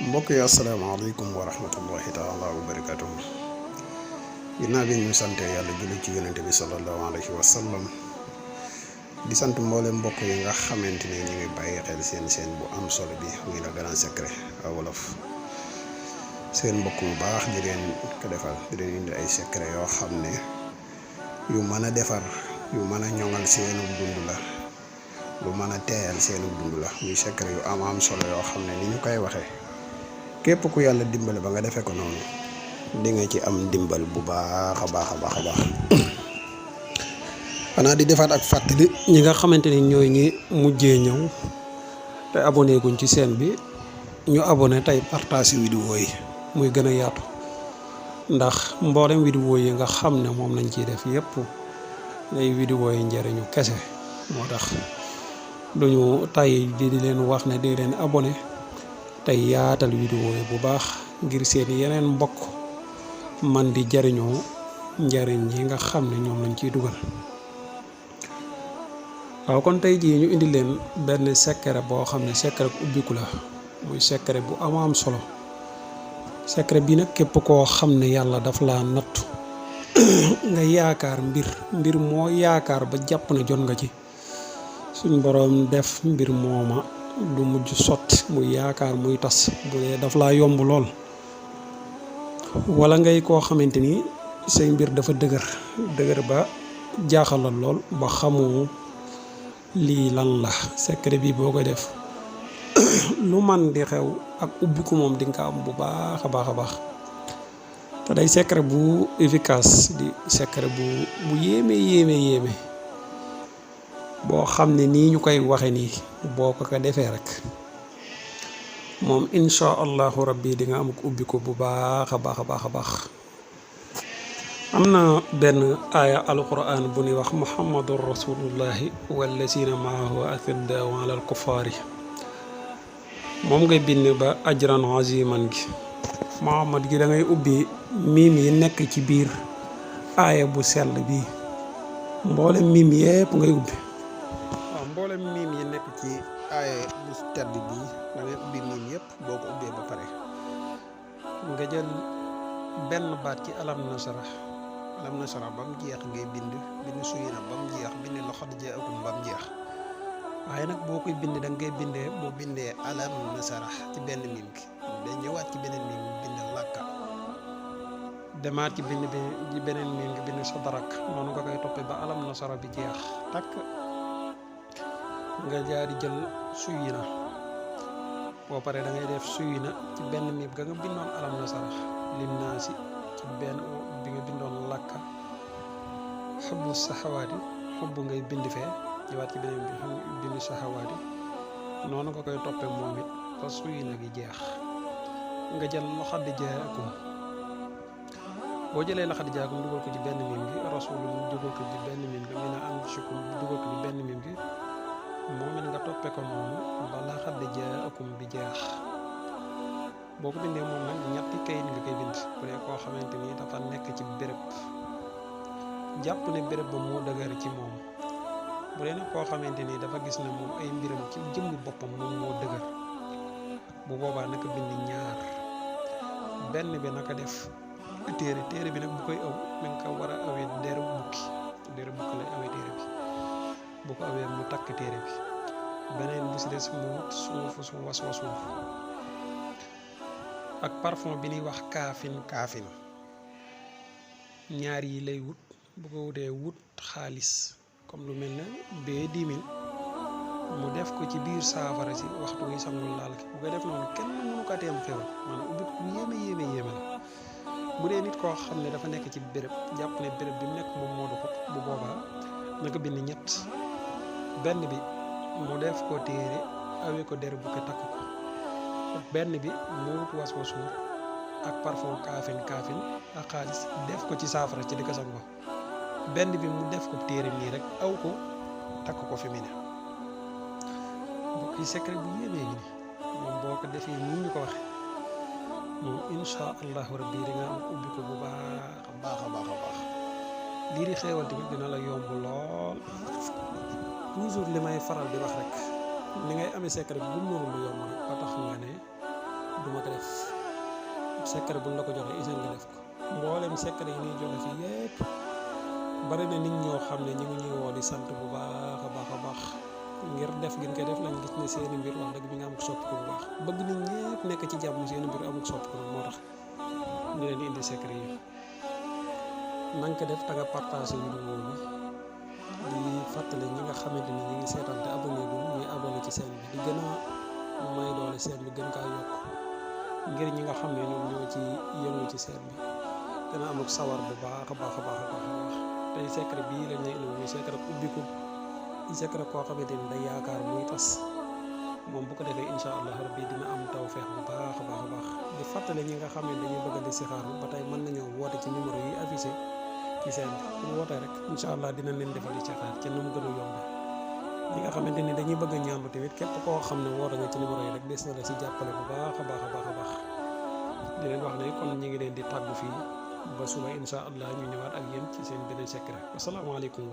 mbokk yi asalaamaaleykum wa rahmatullahi taala wa barakatuh. ginnaaw bi ñu sante yàlla julli ci yonente bi sallallahu alayhi wa sallam di sant mboolem mbokk yi nga xamante ne ñu ngi bàyyi xel seen bu am solo bi muy la grand secret wolof seen mbokk mu baax di leen ko defal di leen indi ay secret yoo xam ne yu mën a defar yu mën a ñoŋal seenu dund la lu mën a teeyal seenu dund la muy secret yu am solo yoo xam ne ni ñu koy waxee képp ku yàlla dimbale ba nga defee ko noonu di nga ci am dimbal bu baax a baax xanaa di defaat ak fàttali ñi nga xamante ni ñooy ñi mujjee ñëw te abonné guñ ci chaîne bi ñu abonné tey partage vidéo yi muy gën a yaatu ndax mboolem vidéo yi nga xam ne moom lañ ciy def yépp day vidéo yi njëriñu kese moo tax duñu tàyyi di leen wax ne di leen abonné tey yaatal vidéo yi bu baax ngir seen yeneen mbokk man di jariñoo njariñ yi nga xam ne ñoom lañ ciy dugal. waaw kon tey jii ñu indi leen benn secret boo xam ne secret bu ubbiku la muy secret bu am solo secret bi nag képp koo xam ne yàlla daf laa nattu nga yaakaar mbir moo yaakaar ba jàpp ne jot nga ci suñ boroom def mbir mooma du mujj sotti muy yaakaar muy tas bu dee daf laa yomb lool wala ngay koo xamante ni say mbir dafa dëgër ba jaaxalal lool ba xamoo lii lan la secret bi boo koy def lu man di xew ak ubbiku moom di nga am bu baax a baax te day secret bu efficace di secret bu yéeme boo xam ne nii ñu koy waxe nii boo ko defee rek moom insha allahu rabbi di nga am ko ubbi ko bu baax a baax am na benn aaya alquran bu ñuy wax muhammadur rasulullahi wallazina maahu ashiddaa'u alal kuffaari moom ngay bind ba ajran aziman gi muhammad gi da ngay ubbi miim yi nekk ci biir aaya bu sell bi mboolem miim yépp ngay ubbi mboolem miim yi nekk ci aaye bu tedd bii da ngay ubbi miim yëpp boo ko ubbee ba pare nga jël benn baat ci alam nasara ba mu jeex ngay bind suyina ba mu jeex bind laqad jaa'akum ba mu jeex waaye nag boo koy bind da ngay bindee boo bindee alam nasara ci benn miim gi day ñëwaat ci beneen miim bind làkka demaat ci bind bi ci beneen miim gi bind sadarak noonu nga koy toppee ba alam nasara bi jeex takk nga jaari jël suyina boo paree da ngay def suyina ci benn miim ga nga bindoon alam nasara lim naa si ci benn bi nga bindoon làkka xubbu saxawaati xubbu ngay bind fee ñëwaat ci beneen bi bind saxawaati noonu nga koy toppee moom it ba suyina gi jeex nga jël laqad jaa'akum boo jëlee laqad jaa'akum dugal ko ci benn miim gi rasulun dugal ko ci benn miim gi min anfusikum dugal ko ci benn miim gi moom it nga toppee ko noonu ba laqad jaa'akum bi jeex boo ko bindee moom nag ñetti kayit nga koy bind bu dee koo xamante ni dafa nekk ci béréb jàpp ne béréb ba moo dëgër ci moom bu dee nag koo xamante ni dafa gis ne moom ay mbiram ci jëmmi boppam moom moo dëgër bu boobaa naka bind ñaar benn bi naka def téere bi nag bu koy aw mi nga ko war a awee deru bukki lay awee téere bi bu ko awee mu takk téere bi beneen bu si des mu wut suufu su was suuf ak parfum bi ñuy wax kaafin ñaar yi lay wut bu ko wutee wut xaalis comme lu mel ne bee 10 000 mu def ko ci biir saafara si waxtu wi sangul laal ki bu ko def noonu kenn mënu ko teem xewal maanaam ubbi bu yéeme la bu dee nit koo xam ne dafa nekk ci béréb jàpp ne béréb bi mu nekk moom moo doxut bu boobaa naka bind ñett benn bi mu def ko téere awee ko der bu ko takk ko benn bi mu wut was suur ak parfum kaafin ak xaalis def ko ci saafara ci di ko sango benn bi mu def ko téere nii rek aw ko takk ko fi mu ne mbokk yi secret bu yéemee ngi ni moom boo ko defee nii ñu ko waxe moom insha allahu rabbi di nga am ubbi ko bu baax lii di xeewal tamit dina la yomb lool toujours li may faral di wax rek ni ngay amee secret bu mu lu yomb nag ba tax nga ne du ma ko def secret buñ la ko joxee isal nga def ko mboolem secret yi ñuy joxe fii yépp bari na nit ñoo xam ne ñu ngi ñuy woo di sant bu baax a baax ngir def gën koy def lañ gis ne seeni mbir wax dëgg bi nga am ko soppi ko bu baax bëgg nit ñëpp nekk ci jàmm seeni mbir amul soppi ko moo tax ñu leen di indi secret yi nañ ko def te nga partagé vidéo bi di fàttali ñi nga xamante ni ñi ngi seetaan te abonné gu ñuy abonné ci chaîne bi di gën a may doole chaîne bi gën kaa yokk ngir ñi nga xam ne ñoom ñoo ci yëngu ci chaîne bi dana am ak sawar bu baax a baax tey secret bii lañ lay indi muy secret ubbiku secret koo xamante ni day yaakaar muy tas moom bu ko defee incha allah rabbi dina am tawfeex bu baax a baax di fàttali ñi nga xam ne dañuy bëgg di sixaaru ba tey mën nañoo woote ci numéro yi affiché ci seen bi bu wootee rek incha allah dinañ leen defal di sixaar ci nu mu gën a yombe ñi nga xamante ni dañuy bëgg a ñaanlu tamit képp koo xam ne woote nga ci numéro yi rek des na la si jàppale bu baax a baax di leen wax ne kon ñi ngi leen di tàggu fii ba suba incha allah ñu ñëwaat ak yéen ci seen beneen secret asalaamaaleykum